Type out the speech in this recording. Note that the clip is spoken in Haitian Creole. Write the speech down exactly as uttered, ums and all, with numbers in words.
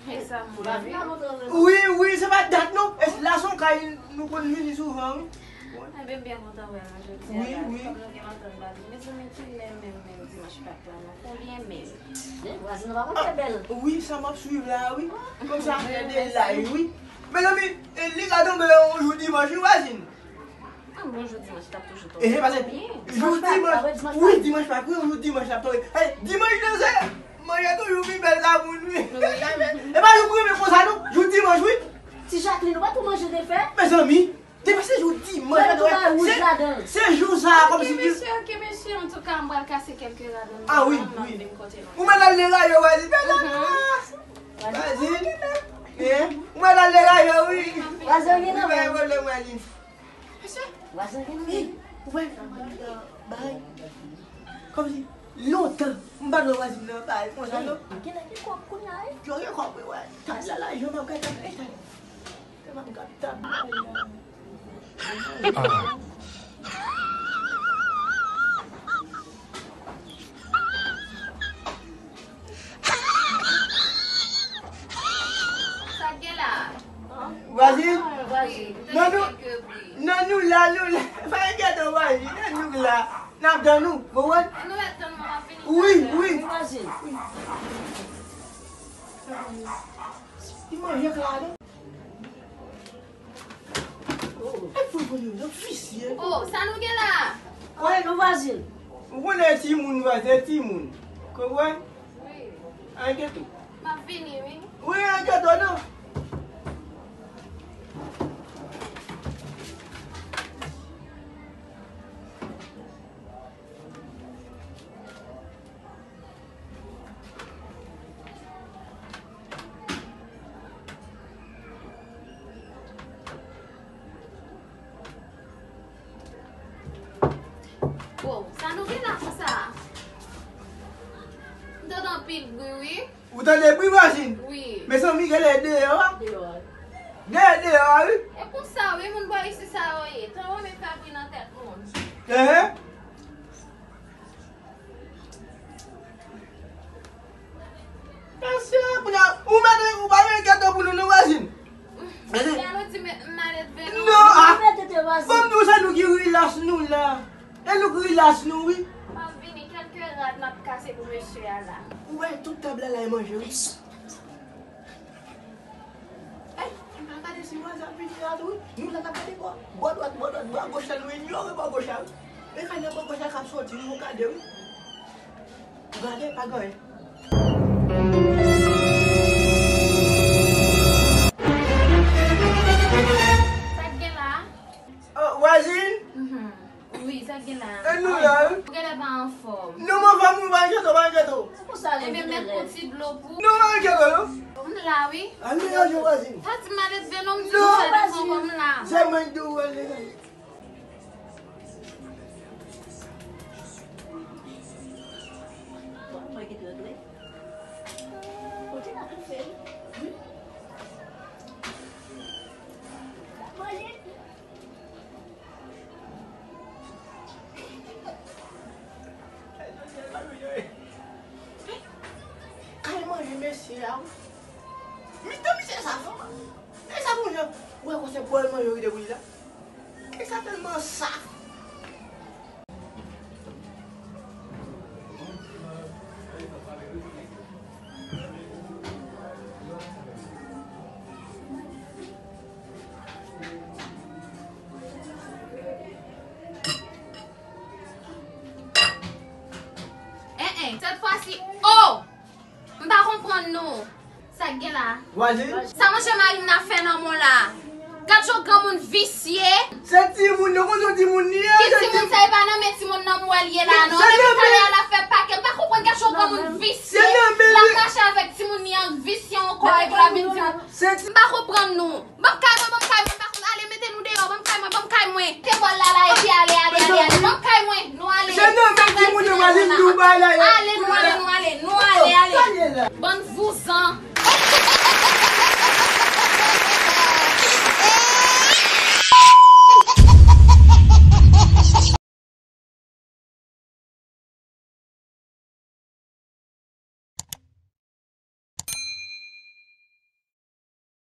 Wi, wi, se pa dat non. E la se yon kay nou konn vini souvan, wi. Mwen byen kontan wè nou jodi a. Wi, wi. Kòm nou gen lontan nou pa vini. Mezanmi, kilè menm, menm dimanch pa t la non? Konbyen menm? Vwazin nan pa manke bèl. Wi, sa m ap swiv la, wi. Kòm sa fè de lay, wi. Mezanmi, li ka tonbe yon jou dimanch, wi, vwazin. Ah, bon, jou dimanch, t ap toujou tonbe. Ehe, paske jou dimanch, wi, dimanch pa kri, jou dimanch ap tonbe. Hey, dimanch nan se manje toujou pi bèl ka moun, wi. E pa jou premye konsa, non, jou dimanch, wi. Ti Jacqueline, ou pa tou manje defen? Mezanmi, defen se jou dimanch, se, se jou sa a, kòmsi. Ok, mesye, ok, mesye, antouka, m pral kase kèlke rad nan men m, m ap vin kote nou. Ou mèt al deraye, vwazin, vwazin. Ou mèt al deraye, wi. Vwazin, gen nan men. Mesye, vwazin vin wi. Ou wè, bay. Kòmsi lontan m pa t wè vwazin nan bay konsa non. Genlè gen kòb kounye a wi. Yo gen kòb wi, wè. Tab la la, jan m ap gade tab la. Jan m ap gade tab la. Sa k gen la? Vwazin? Wi, m tande kèlke bri. Non, nou la, nou la. Pa enkyete w, vwazin. Non, nou la. N ap tann ou, konprann? An nou ret tann mwen, m ap vini talè. Wi, wi. Wi, vwazin. Wi. Li manje klate. E pou konnen nan visye. Oh, sa nou gen la? Wè, nou vwazin. Ou konnen timoun vwazin, timoun. Konprann? Wi. Enkyete w. M ap vini, wi. Wi, enkyete w non. Wow, sa nou gen la konsa? M tande anpil bri, wi. Ou tande bri, vwazin? Wi. Mezanmi, genlè deyò a. Deyò a. Genlè deyò a, wi. E konsa, wi, moun bò isi sa yo ye. Tan yo menm fè bri nan tèt moun. Ehe. Mesye, kounye a, ou mèt, ou pa enkyete w pou nou, non, vwazin. Mesye. Jan nou di m, m maledve, non? Non, ah. Enkyete w, vwazin. Bon, nou, se nou ki rilas nou la. E nou k rilas nou, wi. M ap vini, kèlke rad m ap kase pou mesye a la. Ou wè, tout tab la la e manje, wi. Ey, m pa gade si vwazin ap vini la tou, wi. Nou la n ap gade bò, bò dwat, bò dwat, bò goch la, nou inyore bò goch la, wi. E kay nan bò goch la k ap soti, wi, nou gade, wi. Gade, pa gen anyen. Sa k gen la? Oh, vwazin? Mhm. Wi, sa k gen la? E nou la, wi. Ou genlè pa anfòm. Non, m anfòm, wi, pa enkyete w, pa enkyete w. Se konsa, lè vin de rèv. Ebyen, met yon ti dlo pou. Non, pa enkyete w, non. M la, wi. Al deraje vwazin. Pa di m maledve, non, m di nou sa devan w, m la. Se mwen k di w al deraje. Kay manje mesye a, wi. Misye, misye sa fò. E sa manje. Ou wè konsa bòl manje yo rete pou li la. E sa tèlman saf. En, en, sèt fwa si, oh! M pa konprann nou. Sa k gen la? Vwazin? Sa monchè mari m nan fè nan mwen la? Gad jan granmoun visye. Se timoun, nou konn se timoun li ye. Ki timoun sa? E pa nan men timoun nan m wè l ye la, non. Depi talè a l ap fè pakèt. M pa konprann, gad jan granmoun visye. L ap mache avèk timoun li an visye ankò, epi l ap vin di m. M pa konprann nou. Ban m kay mwen, ban m kay mwen, pa konn ale, mete nou deyò, ban m kay mwen, ban m kay mwen. Te bòl la la, epi ale, ale, ale, ale. Ban m kay mwen, nou ale. Se nan men timoun yo, vwazin, nou bay la, yo. Ale, nou ale, nou ale, nou ale, ale. Bann vouzan.